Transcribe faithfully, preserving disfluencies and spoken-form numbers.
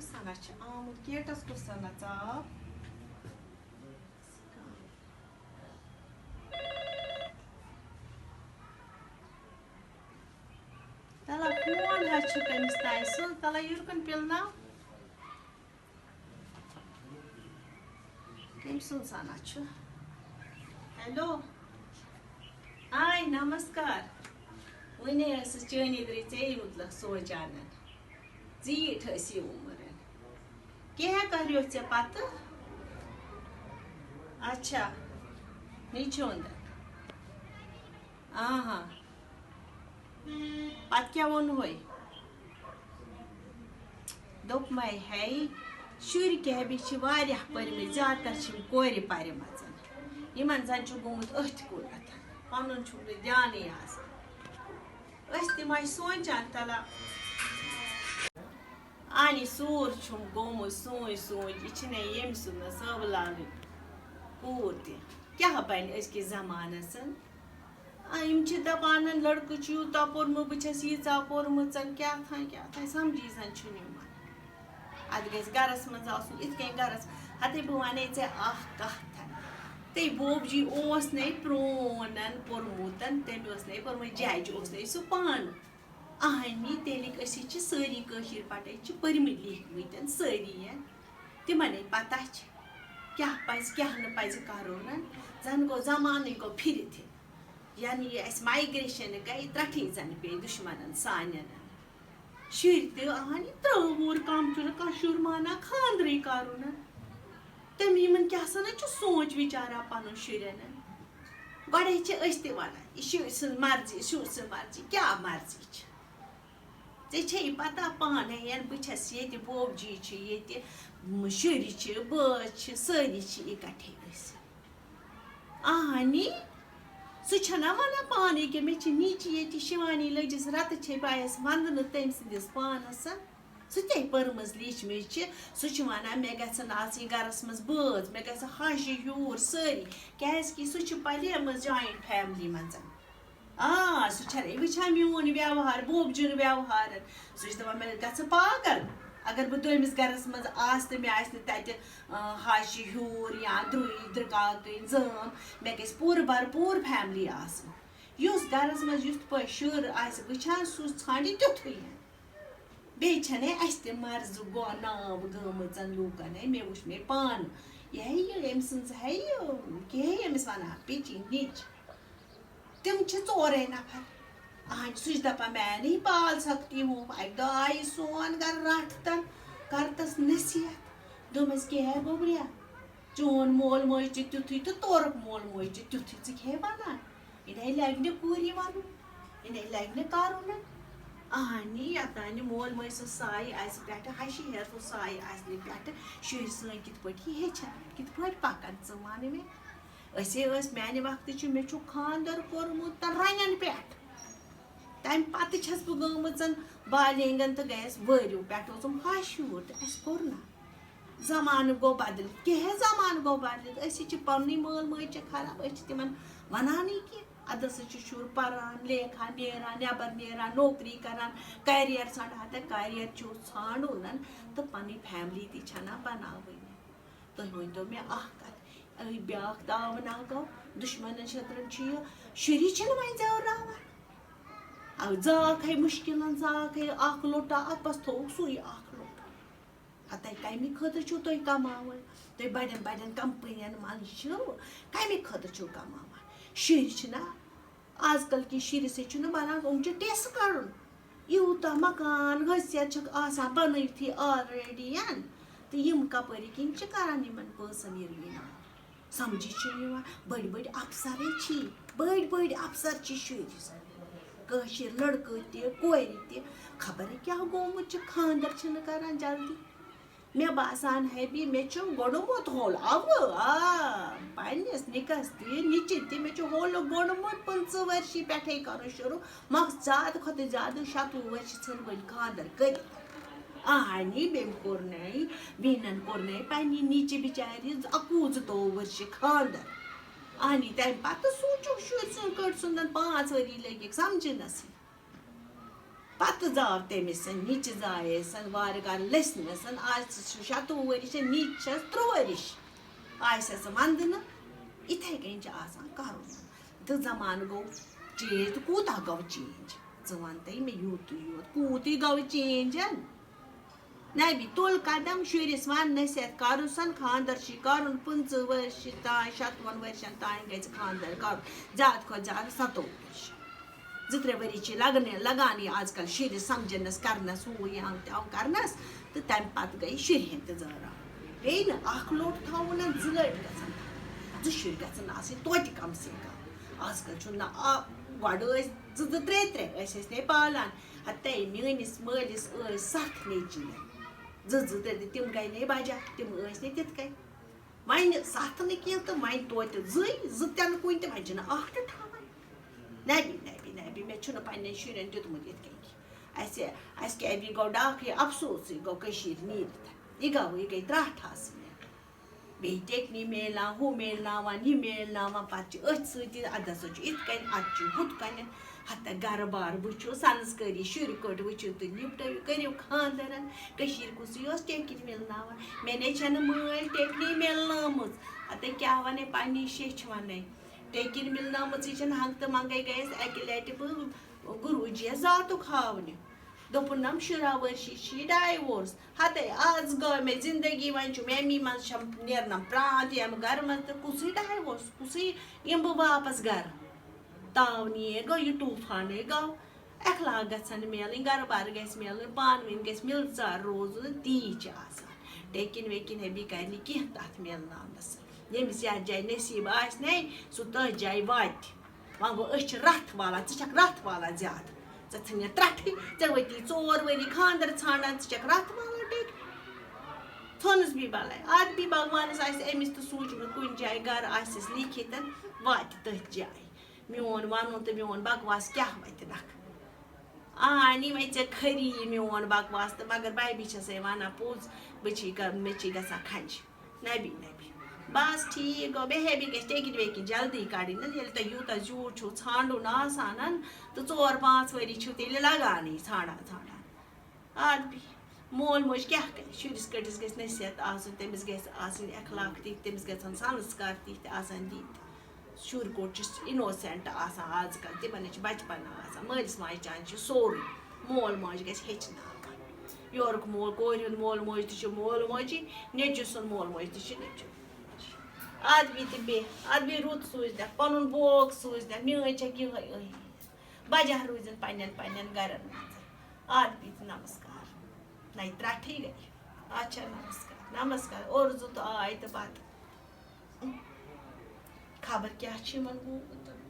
سنا چھِ آمُت، گیٹَس کُس سنا ژاو؟ تَلہ فون حظ چھُ تٔمِس تانۍ سُہ، تَلہ یُرکُن پِلناو۔ کٔمۍ سُنٛد سنا چھُ؟ ہیلو۔ ہاے، نمسکار۔ وٕنے ٲسٕس چٲنی درٕے ژےٚ مُتلق سونٛچان۔ زیٖٹھ ٲسی عمر۔ کینٛہہ کریو ژےٚ پتہٕ؟ اچھا، نیٚچوٗ ہُنٛد۔ آ ہا۔ پتہٕ کیٛاہ ووٚنہوے؟ دوٚپمَے ہے، شُرۍ کیٛاہ بیٚیہِ چھِ واریاہ پٔرمٕتۍ، زیادٕ تر چھِ یِم کورِ پَرِمَژَن۔ یِمَن زَن چھُ گوٚمُت أتھۍ کُن اَتھ۔ پَنُن چھُکھ نہٕ دیانٕے آسان۔ أسۍ تہِ ما چھِ سونٛچان، تَلہ آنی سوٗر چھُم گوٚمُت سوٗنٛچ سوٗنٛچ، یہِ چھِنہٕ ییٚمۍ سُنٛد نہٕ صٲبہٕ لالٕنۍ کوٗر تہِ۔ کیٛاہ بَنہِ أزکِس زَمانَس؟ آ، یِم چھِ دَپان، لٔڑکہٕ چھُ یوٗتاہ پوٚرمُت، بہٕ چھَس ییٖژاہ پوٚرمٕژ، کیٛاہ تھام، کیٛاہ تھام، سَمجھی زَن چھُنہٕ یِوان۔ اَتھ گژھِ گَرَس منٛز آسُن یِتھ کٔنۍ گَرَس۔ ہَتَے بہٕ وَنے ژےٚ اَکھ کَتھ۔ تٔمۍ بوب جی اوس نے پرٛون پوٚرمُت، تٔمۍ اوس نے پوٚرمُت، جج اوس نے سُہ پانہٕ۔ اَہَنی تیٚلہِ أسۍ چھِ سٲری کٲشِر پٲٹھۍ چھِ پٔرمٕتۍ لیٖکھمٕتۍ سٲری۔ تِمَن ہے پَتہ چھِ کیٛاہ پَزِ، کیٛاہ نہٕ پَزِ کَرُن۔ زَن گوٚو زَمانٕے گوٚو پھِرِتھ۔ یَنہٕ یہِ اَسہِ مایگریشن گٔے، ترٛٹھٕے زَن پیٚیہِ دُشمَنَن سانٮ۪ن۔ شُرۍ تہِ اَہَن یہِ ترٛٲو وُر، کَم چھُنہٕ کانٛہہ شُر مانان خانٛدرٕے کَرُن۔ تٔمۍ یِمَن کیٛاہ سا نہ چھُ سونٛچ وِچارا پَنُن شُرٮ۪ن؟ گۄڈَے چھِ أسۍ تہِ وَنان، یہِ شُرۍ سٕنٛز مرضی، شُرۍ سٕنٛز مرضی، کیٛاہ مرضی چھِ؟ ژےٚ چھے پَتہ پانَے، یَنہٕ بہٕ چھَس ییٚتہِ، بوب جی چھِ ییٚتہِ، م-، شُرۍ چھِ، بٲژ چھِ، سٲری چھِ اِکٹھے أسۍ۔ اہنی، سُہ چھَنہ وَنان پانَے کہِ مےٚ چھِ نیٚچی ییٚتہِ شِوانی لٔجِس رَتہٕ چھے بایَس وَندنہٕ تٔمۍ سٕنٛدِس پانَس۔ سُہ تہِ ہے پٔرمٕژ لیٖچھمٕژ چھِ، سُہ چھُ وَنان مےٚ گژھن آسٕنۍ گَرَس منٛز بٲژ، مےٚ گژھِ ہَش ہیوٗر سٲری، کیٛازِکہِ سُہ چھُ پَلیمٕژ جویِنٛٹ فیملی منٛز۔ آ، سُہ چھَنہٕ وٕچھان میون ویوہار، بوبجُن ویوہار۔ سُہ چھُ دَپان، مےٚ گژھٕ پاگل۔ اگر بہٕ دوٚیمِس گَرَس منٛز آسہٕ تہٕ مےٚ آسہِ نہٕ تَتہِ، آ، ہَش ہیوٗر یا درُے، درکاکٕنۍ، زٲم، مےٚ گژھِ پوٗرٕ بھرپوٗر فیملی آسٕنۍ۔ یُس گَرَس منٛز یُتھ پٲٹھۍ شُر آسہِ وٕچھان، سُہ ژھانٛڈِ تیُتھُے۔ بیٚیہِ چھَنہٕ اَسہِ تہِ مرض گو-، ناو گٲمٕژَن لوٗکَن ہے، مےٚ وٕچھ مےٚ پانہٕ۔ یہِ ہے یہِ، أمۍ سٕنٛز ہے یہِ، کیٛاہ ہے أمِس وَنان، پیٚچِنۍ نِچ۔ تِم چھِ ژورے نفر۔ اہنہِ سُہ چھُ دَپان، میں نہیں پال سکتی ہوں۔ اَکہِ دۄہ آیہِ سون گَرٕ رَٹھ تہٕ کٔر تَس نصیحت۔ دوٚپمَس، کیٛاہ ہے گوٚبریا، چون مول موج تہِ تیُتھُے تہٕ تورُک مول موج تہِ تیُتھُے، ژٕ کیٛاہ ہے وَنان؟ یہِ نے لَگہِ نہٕ کوٗری وَنُن، یہِ نے لَگہِ نہٕ کَرُن۔ اہنہِ یوٚتانۍ نہٕ مول موج سٕنٛز سایہِ آسہِ پٮ۪ٹھٕ، ہَشہِ ہیٚتھ سُہ سایہِ آسہِ نہٕ پٮ۪ٹھٕ، شُرۍ سٲنۍ کِتھ پٲٹھۍ یہِ ہیٚچھَن، کِتھ پٲٹھۍ پَکَن، ژٕ وَن مےٚ؟ أسے ٲسۍ، میانہِ وقتہٕ چھُ، مےٚ چھُ خانٛدر کوٚرمُت تہٕ رَنٮ۪ن پٮ۪ٹھ۔ تَمہِ پَتہٕ چھَس بہٕ گٔمٕژ بالینگن تہٕ گٔیَس وٲرِو پٮ۪ٹھ اوسُم ہَش ہیوٗر تہٕ اَسہِ کوٚر نہ۔ زمانہٕ گوٚو بدلِتھ، کیٛاہ زمانہٕ گوٚو بدلِتھ، أسۍ چھِ پَننُے مٲل مٲج چھِ خراب، أسۍ چھِ تِمن وَنانٕے کینٛہہ۔ اَدٕ ہسا چھُ شُر پَران، لیکھان، نیران، نٮ۪بر نیران، نوکری کران، کیریئر ژھانٛڈان، تہٕ کیریئر چھُ ژھانٛڈُن تہٕ پَنٕنۍ فیملی تہِ چھَنہ بَناوٕنۍ۔ تُہۍ ؤنۍتو مےٚ اَکھ کَتھ، أہۍ بیٛاکھ تاو ناو گوٚو، دُشمَنَن شطرن چھُ یہِ، شُری چھِنہٕ وۄنۍ زٮ۪وراوان۔ اَو زاکھ ہے مُشکِلَن، زاکھ ہے اَکھ لوٚٹا اَتھ، بَس تھوٚوُکھ سُے اَکھ لوٚٹہٕ۔ اَتَے کَمہِ خٲطرٕ چھُو تُہۍ کَماوان؟ تُہۍ بَڑٮ۪ن بَڑٮ۪ن کَمپٔنیَن منٛز چھِو، کَمہِ خٲطرٕ چھِو کَماوان؟ شُرۍ چھِنہ آز کل کہِ شُرِس ہے چھُنہٕ بنان، یِم چھِ ٹیسہٕ کَڑُن۔ یوٗتاہ مکان حٲثیت چھِکھ آسان بنٲوتھٕے already ین، تہٕ یِم کپٲرۍ کِنۍ چھِ کران یِمن پونٛسن یِروٕنۍ آب؟ سمجھی چھُنہٕ یِوان۔ بٔڑۍ بٔڑۍ افسرے چھی، بٔڑۍ بٔڑۍ افسر چھِ شُرۍ۔ کٲشِر لڑکہٕ تہِ، کورِ تہِ، خبر کیٛاہ گوٚمُت چھُ، خانٛدر چھِنہٕ کران جلدی۔ مےٚ باسان ہے بی، مےٚ چھُ گوٚنڈمُت ہول، اَوٕ، آ، پنٛنِس نِکَس تہِ، نِچہِ تہِ، مےٚ چھُ ہولُک گوٚنڈمُت پٕنٛژٕہ ؤرشہِ پٮ۪ٹھَے کَرُن شروٗع، مگر زیادٕ کھۄتہٕ زیادٕ شَتوُہ ؤرشہِ ژھٕن وۄنۍ خانٛدَر کٔرِتھ۔ اَہَنی، بیٚمۍ کوٚر نَے، بیٚنٮ۪ن کوٚر نَے پنٛنہِ نِچہِ بِچارِ اَکوُہ زٕتووُہ ؤرشہِ خانٛدَر۔ اَہَنی، تَمہِ پَتہٕ سوٗنٛچُکھ شُرۍ سُنٛد کٔٹۍ سُنٛدَن پانٛژھ ؤری لٔگِکھ سَمجھِنَسٕے۔ پتہٕ زاو تٔمِس سن، نِچہِ زایے سن، وارٕ کارٕ لٔسۍ مےٚ سن۔ آز چھُ شَتوُہ ؤرِش، نِچ چھَس ترٛوٚ ؤرِش۔ آسٮ۪س وَندنہٕ، یِتھَے کٔنۍ چھِ آسان کَرُن۔ تہٕ زمانہٕ گوٚو چینج، تہٕ کوٗتاہ گوٚو چینج؟ ژٕ وَن تَے مےٚ یوٗتٕے یوت، کوٗتٕے گوٚو چینج؟ نبی تُل قدم، شُرِس وَن نصیحت کَرُن سن، خانٛدر چھُے کَرُن پٕنٛژٕہ ؤرشہِ تام، شَتوُہَن ؤرشَن تام گژھِ خانٛدر کَرُن، زیادٕ کھۄتہٕ زیادٕ سَتووُہ ؤرشہِ۔ زٕ ترٛےٚ ؤری چھِ لگنے، لگان یہِ آز کل شُرِس سمجھنس، کرنس، ہُہ یہِ ہُہ تہِ ہُہ کرنس، تہٕ تمہِ پتہٕ گٔے شُرۍ ہٕنٛدۍ تہِ زٲران۔ بیٚیہِ نہٕ اکھ لوٚٹ تھاوُن، نہ زٕ لٔٹۍ گژھن تھاوٕنۍ۔ زٕ شُرۍ گژھن آسٕنۍ توتہِ کم سے کم۔ آز کل چھُنہٕ نہ آ-، گۄڈٕ ٲسۍ زٕ زٕ ترٛےٚ ترٛےٚ ٲسۍ أسۍ نے پالان۔ ہتے میٲنِس مٲلِس ٲسۍ ستھ نیٚچی۔ زٕ زٕ ترٛےٚ ترٛےٚ تِم گٔے نے بجا، تِم ٲسۍ نے تِتھ کٔنۍ۔ وۄنۍ ستھ نہٕ کینٛہہ تہٕ وۄنۍ توتہِ زٕے، زٕ تہِ نہٕ کُنہِ تہِ، وۄنۍ چھِنہٕ اکھ تہِ تھاوان۔ نبی، نبی، نبی، مےٚ چھُنہٕ پننٮ۪ن شُرٮ۪ن دیُتمُت یِتھ کٔنۍ کینٛہہ۔ اَسہِ، اَسہِ کیٛاہ، بیٚیہِ گوٚو ڈاکھٕے، افسوسٕے گوٚو کٔشیٖر نیٖرِتھ۔ یہِ گوٚو، یہِ گٔے ترٛٹھ آسٕنۍ۔ بیٚیہِ ٹیکنی میلناوان، ہُہ میلناوان، یہِ میلناوان، پتہٕ چھِ أتھۍ سۭتۍ، اَدٕ ہسا چھُ یِتھ کٔنۍ، اَدٕ چھُ ہُتھ کٔنٮ۪تھ۔ ہتہ گرٕ بار وٕچھِو، سنسکٲری شُرۍ کٔٹۍ وٕچھِو تہٕ نِپٹٲیِو، کٔرِو خانٛدرن۔ کٔشیٖرِ کُسٕے اوس ٹیکنی میلناوان؟ مےٚ نے چھَنہٕ مٲلۍ ٹیکنی میلنٲومٕژ۔ ہتہ کیٛاہ وَنے، پننی شیٚچھ وَنے۔ ٹیکنی میلنٲومٕژٕے چھَنہٕ، ہنٛگ تہٕ منٛگَے گٔیَس اَکہِ لَٹہِ بہٕ گُروٗجی یَس زاتُک ہاونہِ۔ دوٚپُن، نَم شُراہ ؤرشی چھِ یہِ ڈایوورس۔ ہتے آز گٔے مےٚ زندگی، وۄنۍ چھُ مےٚ اَمی منٛز چھَم نیرنَم پرٛان تہِ یَم گَرٕ منٛز تہٕ کُسٕے ڈایوورس، کُسٕے یِم بہٕ واپَس گَرٕ۔ تاونی گوٚو، یہِ طوٗفانٕے گوٚو۔ اخلاق گژھن میلٕنۍ، گرٕ بار گژھِ میلُن، پانہٕ ؤنۍ گژھِ مِلژار روزُن، تی چھِ آسان۔ ٹیکِن ویکِن ہے بیٚیہِ کَرِ نہٕ کینٛہہ تَتھ میلناونَس۔ ییٚمِس یَتھ جایہِ نصیٖب آسہِ نے، سُہ تٔتھۍ جایہِ واتہِ۔ وۄنۍ گوٚو، أسۍ چھِ رَتھ والان، ژٕ چھَکھ رَتھ والان زیادٕ۔ ژےٚ ژھٕنہِ ترٛٹھٕے، ژےٚ وٲتی ژور ؤری خانٛدر ژھانٛڈان، ژٕ چھَکھ رَتھ والان ٹیکِن۔ ژھٕنُس بی بَلاے۔ اَتھ بی بھگوانَس آسہِ أمِس تہِ سوٗنٛچمُت، کُنہِ جایہِ گَرٕ آسٮ۪س لیٖکھِتھ، واتہِ تٔتھۍ جایہِ۔ میون وَنُن تہٕ میون بکواس کیٛاہ وَتہِ نَکھٕ؟ آ، نی وۄنۍ ژےٚ کھٔری یہِ میون بکواس تہٕ، مگر بھابھی چھَسَے وَنان پوٚز، بہٕ چھی گَ-، مےٚ چھی گژھان کھَنٛجہِ۔ نبی، نبی۔ بَس ٹھیٖک گوٚو، بیٚیہِ ہے بیٚیہِ گژھِ ٹیکِن ویکِن جلدی کَڑٕنۍ نہ، ییٚلہِ تۄہہِ یوٗتاہ زیوٗٹھ چھُو ژھانٛڈُن آسان، تہٕ ژور پانٛژھ ؤری چھِو تیٚلہِ لَگانٕے ژھانٛڈان ژھانٛڈان۔ آد بی، مول موج کیٛاہ کَرِ؟ شُرِس کٔٹِس گژھِ نصیحت آسٕنۍ، تٔمِس گژھِ آسٕنۍ اخلاق تِتھۍ، تٔمِس گژھن سنسکار تِتھۍ آسٕنۍ دِتۍ۔ شُر کوٚٹ چھُ innocent آسان آز کل، تِمن نِش چھُ بچپن آسان۔ مٲلِس ماجہِ چانہِ چھُ سورُے، مول موج گژھِ ہیٚچھناوُن۔ یورُک مول، کورِ ہُنٛد مول موج تہِ چھُ مول موجی، نیٚچوِ سُنٛد مول موج تہِ چھُ نیٚچوِ۔ آد بی تہِ بیٚہہ، آد بی رُت سوٗزنکھ، پنُن بوگ سوٗزنکھ، میٲنۍ چھکھ یِہوٚے أہی۔ بجا روٗزِن پننٮ۪ن پننٮ۪ن گرن منٛز۔ آد بی تہِ نمسکار۔ نَے ترٛٹھٕے گٔے۔ اچھا، نمسکار، نمسکار۔ اورٕ زُتھ آے تہٕ پتہٕ خبر کیٛاہ چھُ یِمن گوٚمُت۔